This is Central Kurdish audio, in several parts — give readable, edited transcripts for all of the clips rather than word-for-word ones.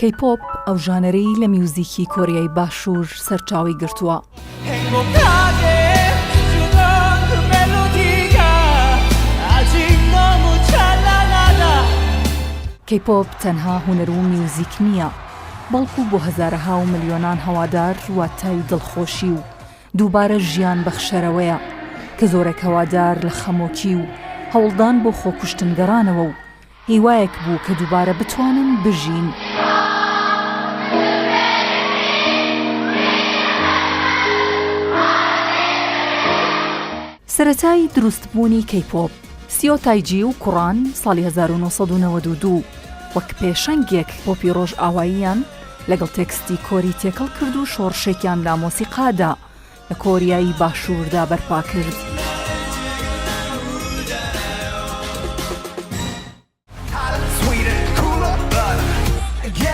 کەیپۆپ ئەو ژانەرەی لە میوزیکی کۆریای باشوور سەرچاوەی گرتووە. کەیپۆپ تەنها هونەر و میوزیک نییە، بەڵکو بۆ هەزارەها و ملیۆنان هەوادار واتای دڵخۆشی و دووبارە ژیان بەخشەرەوەیە، کە زۆرێک هەوادار لە خەمۆکی و هەوڵدان بۆ خۆکوشتن گەڕانەوە و هیوایەک بوو کە دووبارە بتوانن بژین. سەرەتای دروستبوونی کەیپۆپ، سیۆ تایجی و کوڕان ساڵی 1992 وەک پێشەنگێک پۆپی ڕۆژئاواییان لەگەڵ تێکستی کۆری تێکەڵ کرد و شۆڕشێکیان لە مۆسیقادا لە کۆریای باشووردا بەرپا کرد.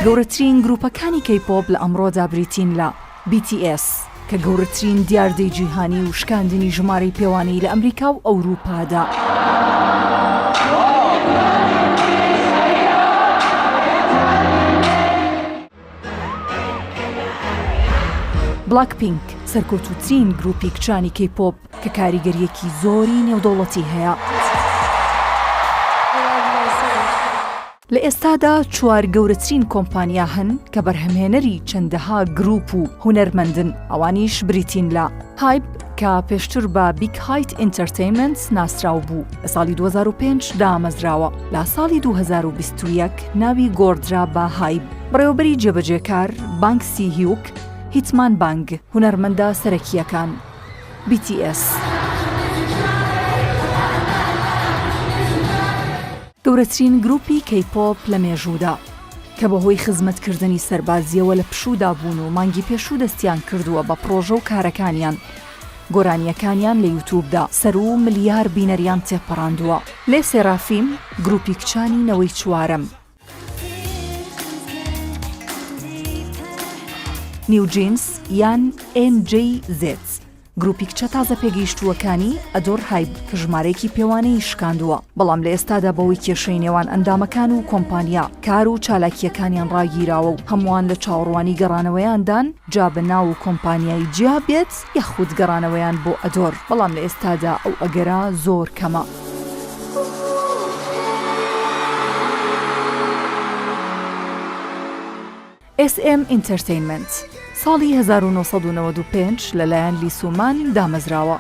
گەورەترین گرووپەکانی کەیپۆپ لە ئەمڕۆدا بریتین لە، BTS، کە گەورەترین دیاردەی جیهانی و شکاندنی ژمارەی پێوانەیی لە ئەمریکا و ئەورووپادا. بلاک پینک، سەرکەوتووترین گرووپی کچانی کەیپۆپ کە کاریگەرییەکی زۆری نێودەوڵەتی هەیە. لە ئێستادا چوار گەورەترین کۆمپانیا هەن کە بەرهەمهێنەری چەندەها گرووپ و هونەرمەندن، ئەوانیش بریتین لە، هایب کە پێشتر بە بیگ هایت ئینتەرتەینمێنت ناسراو بوو، لە ساڵی 2005 دامەزراوە، لە ساڵی 2021 ناوی گۆڕدرا بە هایب. بەڕێوەبەری جێبەجێکار، بانگ سی هیوک، هیتمان بانگ، هونەرمەندە سەرەکییەکان، BTS. گەورەترین گروپی کەیپۆپ لە مێژوودا، کە بەهۆی خزمەتکردنی سەربازییەوە لە پشوودا بوون و مانگی پێشوو دەستیان کردووە بە پڕۆژە و کارەکانیان، گۆرانییەکانیان لە یوتوبدا سەروو ملیار بینەریان تێپەڕاندووە. لێ سێرافیم، گروپی کچانی نەوەی چوارەم. نیو جینس یان ئێن جەی زێد، گروپی کچە تازە پێگەیشتووەکانی ئەدۆر هایب کە ژمارەیەکی پێوانەیی شکاندووە، بەڵام لە ئێستادا بەهۆی کێشەی نێوان ئەندامەکان و کۆمپانیا کار و چالاکییەکانیان ڕاگیراوە و هەمووان لە چاوەڕوانی گەڕانەوەیاندان جا بە ناو و کۆمپانیای جیا بێت یاخود گەڕانەوەیان بۆ ئەدۆر، بەڵام لە ئێستادا ئەو ئەگەرە زۆر کەمە. ئێس ئێم ئینتەرتەینمێنت ساڵی 1995 لەلایەن لی سومان دامەزراوە،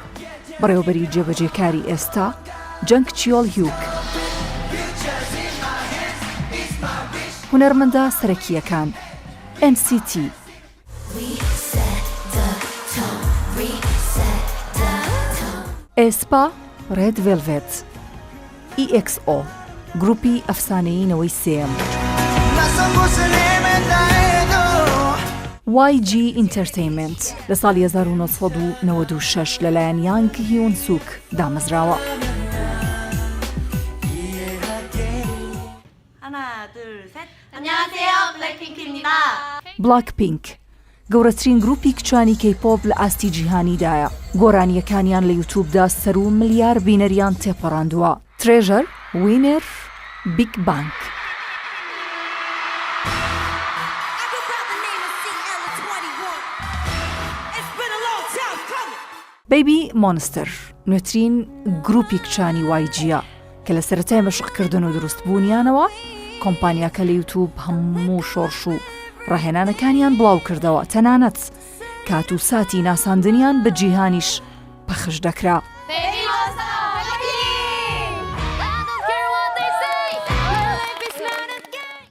بەڕێوەبەری جێبەجێکاری ئێستا جەنگ چیۆل هیوک. هونەرمەندە سەرەکییەکان، ئێن سی تی. ئێسپا، ڕێد ڤێلڤێت. EXO، گروپی ئەفسانەیی نەوەی سێیەم. YG Entertainment لە ساڵی 1996 لەلایەن یانگ هیون سوک دامەزراوە. بلاک پینک گەورەترین گروپی کچانی کەیپۆپ لە ئاستی جیهانیدایە، گۆرانییەکانیان لە یوتوبدا سەروو ملیار بینەریان تێپەڕاندووە. ترێژەر، وینێر، بیگ بانگ. بەیبی مۆنستەر نوێترین گروپی کچانی وای جیە کە لە سەرەتای مەشقکردن و دروستبوونیانەوە کۆمپانیاکە لە یوتوب هەموو شۆڕش و ڕاهێنانەکانیان بڵاو کردەوە تەنانەت کات و ساتی ناساندنیان بە جیهانیش پەخش دەکرا.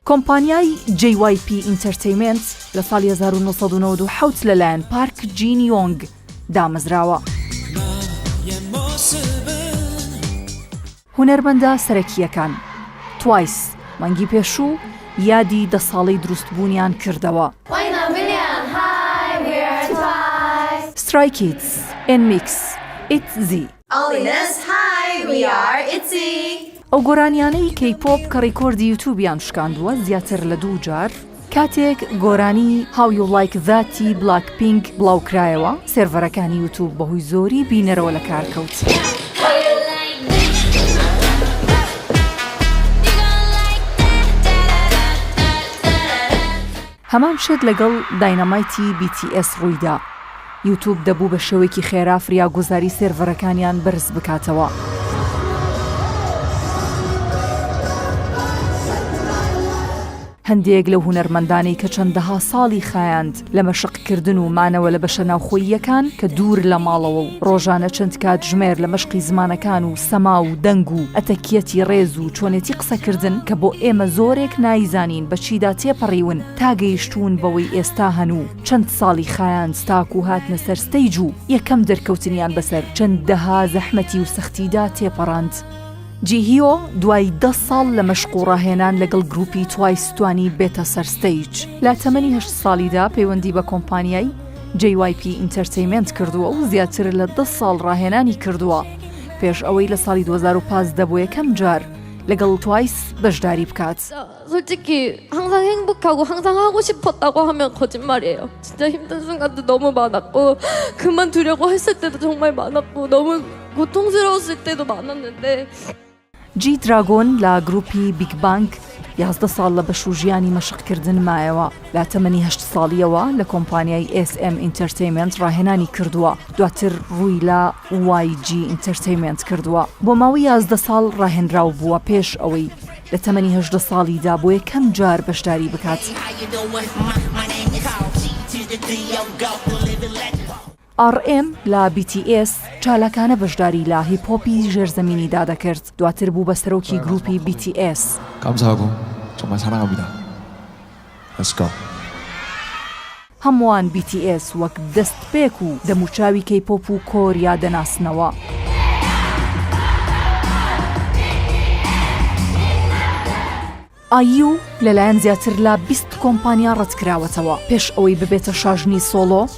کۆمپانیای JYP Entertainment لە ساڵی 1997 لەلایەن پارک جین یۆنگ دامەزراوە. هونەرمەندە سەرەکییەکان، توایس، مانگی پێشوو یادی دە ساڵەی دروستبوونیان کردەوە. سترای کیدز، ئێنمیکس، ئیتزی. ئەو گۆرانیانەی کەیپۆپ کە ڕیکۆردی یوتوبیان شکاندووە زیاتر لە دوو جار، کاتێک گۆرانی How You Like That ی بلاک پینک بڵاوکرایەوە، سێرڤەرەکانی یوتوب بەهۆی زۆری بینەرەوە لەکارکەوت. هەمان شت لەگەڵ داینامایتی بی تی ئێس ڕوویدا. یوتوب دەبوو بە شێوەیەکی خێرا فریاگوزاری سێرڤەرەکانیان بەرز بکاتەوە. هەندێک لەو هونەرمەندانەی کە چەندەها ساڵی خایاند لە مەشقکردن و مانەوە لە بەشە ناوخۆییەکان کە دوور لە ماڵەوە و ڕۆژانە چەند کاتژمێر لە مەشقی زمانەکان و سەما و دەنگ و ئەتەکیەتی ڕێز و چۆنێتی قسەکردن کە بۆ ئێمە زۆرێک نایزانین بە چیدا تێپەڕیون تا گەیشتوون بەوەی ئێستا هەن و چەند ساڵی خایاند تاکو هاتنە سەر stage و یەکەم دەرکەوتنیان بەسەر چەندەها زەحمەتی و سەختیدا تێپەڕاند. جیهیۆ دوای دە ساڵ لە مەشق و ڕاهێنان لەگەڵ گروپی توایس توانی بێتە سەر stage. لە تەمەنی هەشت ساڵیدا پەیوەندی بە کۆمپانیای، JYP Entertainment، کردووە و زیاتر لە دە ساڵ ڕاهێنانی کردووە پێش ئەوەی لە ساڵی 2015 بۆ یەکەم جار لەگەڵ توایس بەشداری بکات. 솔직히 항상 행복하고 항상 하고 싶었다고 하면 거짓말이에요. 진짜 힘든 순간도 너무 많았고 그만두려고 했을 때도 정말 많았고 너무 고통스러웠을 때도 많았는데 جی دراگۆن لە گروپی بیگ بانگ 11 ساڵ لە بەش و ژیانی مەشقکردن مایەوە لە تەمەنی هەشت ساڵیەوە لە کۆمپانیای SM Entertainment ڕاهێنانی کردووە دواتر ڕووی لە YG Entertainment کردووە بۆ ماوەی 11 ساڵ ڕاهێنراو بووە پێش ئەوەی لە تەمەنی 18 ساڵیدا بۆ یەکەم جار بەشداری بکات. ئاڕ ئێم لە بی تی ئێس چالاکانە بەشداری لە هیپ هۆپی ژێرزەمینیدا دەکرد، دواتر بوو بە سەرۆکی گروپی بی تی ئێس. 감사하고 정말 사랑합니다. Let's go. هەمووان بی تی ئێس وەک دەستپێک و دەموچاوی کەیپۆپ و کۆریا دەناسنەوە. ئاییو لەلایەن زیاتر لە 20 کۆمپانیا ڕەتکراوەتەوە پێش ئەوەی ببێتە شاژنی سۆڵۆ،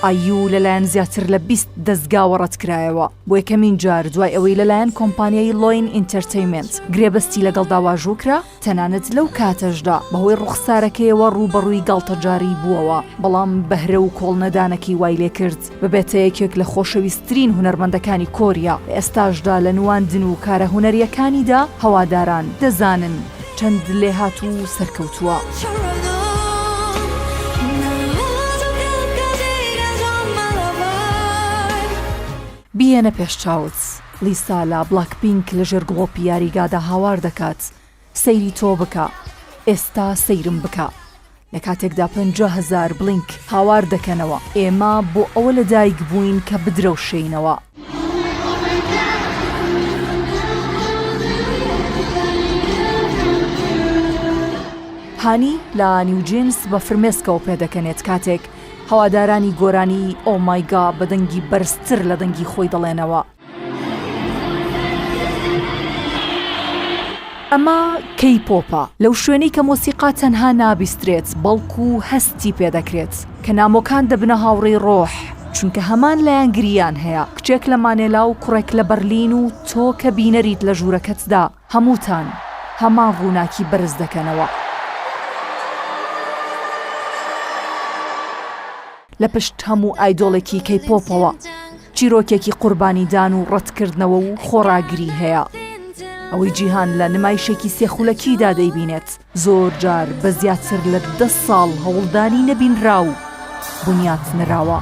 ئاییو لەلایەن زیاتر لە 20 دەزگاوە ڕەتکرایەوە بۆ یەکەمین جار دوای ئەوەی لەلایەن کۆمپانیای لۆین ئینتەرتەیمێنت گرێبەستی لەگەڵدا واژوو کرا، تەنانەت لەو کاتەشدا بەهۆی ڕوخسارەکەیەوە ڕووبەڕووی گاڵتەجاڕی بووەوە، بەڵام بەهرە و کۆڵنەدانەکەی وای لێکرد ببێتە یەکێک لە خۆشەویستترین هونەرمەندەکانی کۆریا، لە ئێستاشدا لە نواندن و کارە هونەرییەکانیدا هەواداران دەزانن چەند لێهاتوو و سەرکەوتووە. بیهێنە پێش چاوت، لیسا لە بلاکپینک لەژێر گڵۆپی یاریگادا هاوار دەکات، سەیری تۆ بکە، ئێستا سەیرم بکە، لە کاتێکدا 50,000 بڵینک هاوار دەکەنەوە، ئێمە بۆ ئەوە لەدایک بووین کە بدرەوشێینەوە. هانی لە نیوجینس بە فرمێسکەوە پێدەکەنێت کاتێک هەوادارانی گۆرانی Oh My God بە دەنگی بەرزتر لە دەنگی خۆی دەڵێنەوە. ئەمە کەی پۆپە، لەو شوێنەی کە مۆسیقا تەنها نابیسترێت، بەڵکو هەستی پێدەکرێت، کە نامۆکان دەبنە هاوڕێی ڕۆح، چونکە هەمان لایەنگرییان هەیە، کچێک لە مانێلا و کوڕێک لە بەرلین و تۆ کە بینەریت لە ژوورەکەتدا، هەمووتان هەمان ڕووناکی بەرز دەکەنەوە. لە پشت هەموو ئایدۆڵێکی کەیپۆپەوە چیرۆکێکی قوربانیدان و ڕەتکردنەوە و خۆڕاگری هەیە. ئەوەی جیهان لە نمایشێکی سێ خولەکیدا دەیبینێت، زۆر جار بە زیاتر لە دە ساڵ هەوڵدانی نەبینراو بنیات نراوە.